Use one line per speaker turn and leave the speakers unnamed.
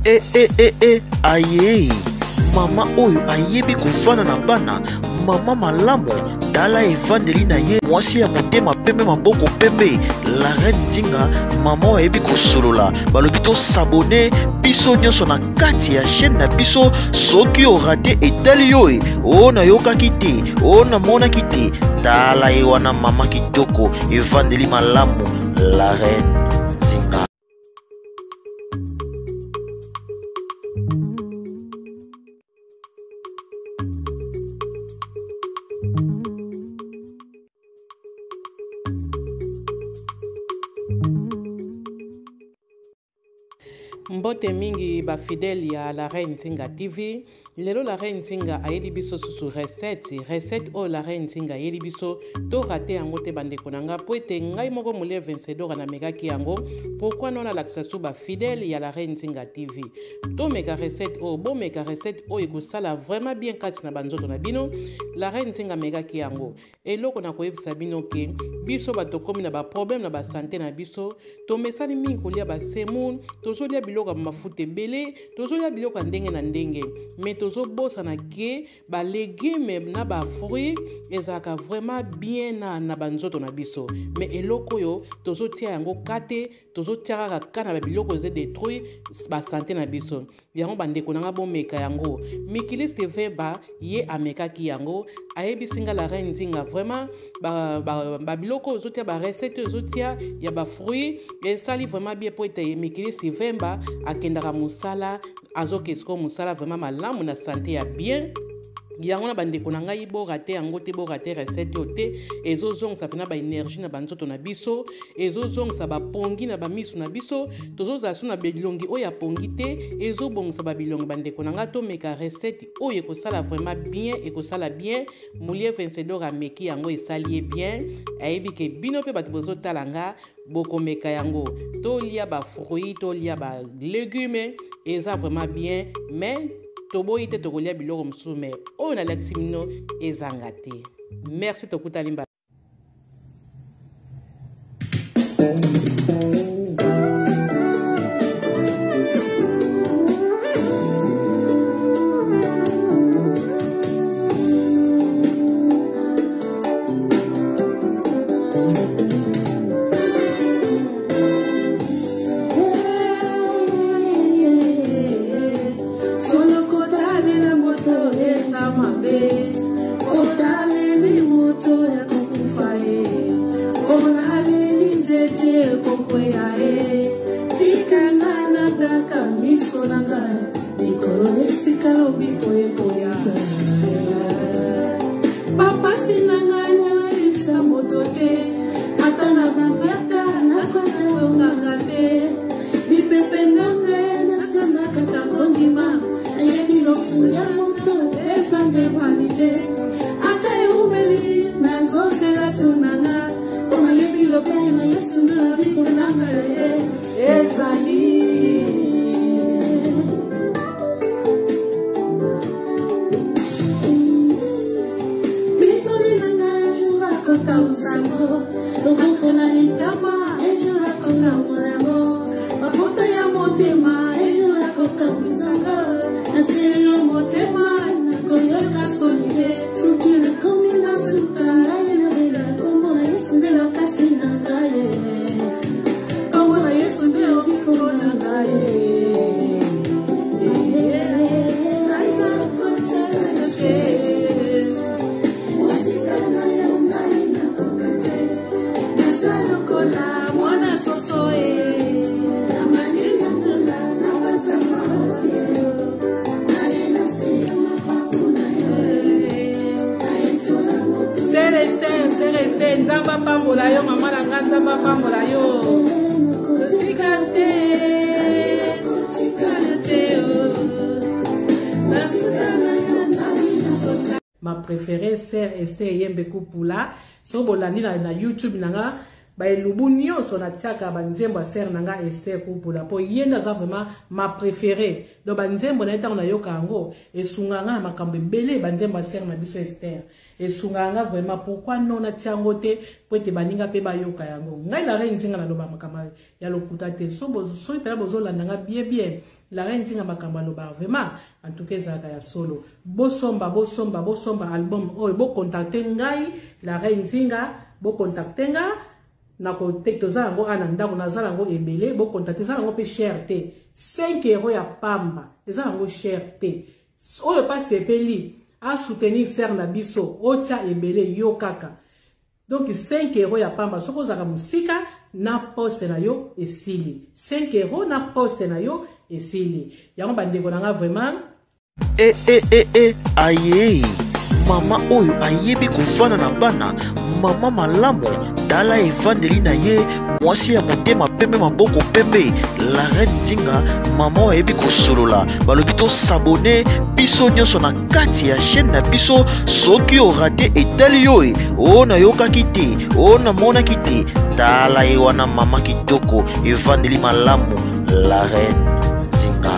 E e e e aye mama oyo ayebi kofanda na bana mama malamu tala evandeli na ye mwasi ya motema pembe maboko pembe la reine ndinga mama oyo ayebi kosolola balobi tosabone biso nyonso na kati ya chaîne na biso soki orate etali yo e o nayokaki te o namonaki te tala ye wana mama kitoko evandeli malamu la reine nzinga.
Mbote mingi ba fidèle ya la reine Nzinga TV. Lelo la reine Nzinga ayeli biso susu recette, recette oyo la reine Nzinga ayeli biso to rate yango te bandeko na nga po ete ngai moko Mulie Vencedora na mekaki yango. Pourquoi non nalakisa su ba fidèle ya la reine Nzinga TV. Tomeka recette oyo, bomeka recette oyo ekosala vraiment bien kati na banzoto na bino. La reine Nzinga amekaki yango. Eloko na koyebisa bino ke biso bato tokomi na ba problème na ba sante na biso, tomesani mingi kolia ba semoule, tozolia biloko ya mafuta ebele, tozolia biloko ya ndenge na ndenge, mais tozobosana ke ba legume na ba fruits ezalaka vraiment bien na, na banzoto na biso. Mais eloko oyo tozotia yango kate, tozotia kaka ka na ba biloko eza détruire ba sante na biso. Yango bandeko na nga bomeka yango. Mikiliste Veba ye amekaki yango, ayebisi nga la reine Nzinga vraiment ba, ba, ba biloko ozotia ba recette ozotia ya ba fruits esali vraiment bien po ete mikiliste Vemba akendaka mosala azokesko mosala vraiment malamu na sante ya bien. Yango na bandeko na ngai borate yango te, borate recette oyo te, ezozongisa mpena ba énergie na banzoto na biso, ezozongisa bapongi na bamisu na biso, tozozala so na bilongi oyo ya pongi te, ezobongisa ba bilongi. Bandeko na ngai tomeka recette oyo ekosala vraiment bien, ekosala bien. Mulie Vencedor ameki yango esali ye bien, ayebi ke bino mpe bato bozotala nga bokomeka yango. Tolia ba fruits, tolia ba légumes, eza vraiment bien, mais toboyi te tokolia biloko mosusu, mais oyo nalakisi bino ezanga te. Merci, tokutani mbala. Ma préférée sœur Esther Yembe Kupula, so bolandi na, na YouTube nanga ba elubu nyonso natiaka ba nzembo ya sœur nanga Esther Kupula po ye nde aza vraiment ma préférée. Donc ba nzembo na ye ntango nayoka yango esungaka nga na makambo ebele, ba nzembo ya sœur na biso Esther esungaka nga vraiment. Pourquoi non natia yango te po ete baninga pe bayoka yango. Ngai la reine Nzinga naloba makambo ya lokuta te. So soki mpena bozolanda nga bien bien, La Reine Nzinga makambo alobaka vraiment, en tout cas ezalaka ya solo. Bosomba, bosomba, bosomba album oyo, bocontacte ngai La Reine Nzinga, bocontacte nga nakote, toza yango awa na ndako, naza yango ebele. Bocontacte, eza yango mpe cher te, 5 euro ya pamba, eza yango cher te. Oyo mpasi epeli asoutenir sœur na biso, otya ebele yo kaka. Donc 5 euro ya pamba, soki ozalaka mosika, na poste na yo esili. 5 euro na poste na yo esili yango, bandeko na nga, vraiment.
E e e e, aye mama oyo ayebi kofanda na bana, mama malamu, tala evandeli na ye, mwasi ya motema pembe, maboko pembe, La Reine Nzinga, mama oyo ayebi kosolola. Balobi tos'abonner biso nyonso na kati ya chaîne na biso. Soki orater, etali yo e oyo nayokaki te, oyo namonaki te. Tala ye wana, mama kitoko, evandeli malamu, La Reine Nzinga.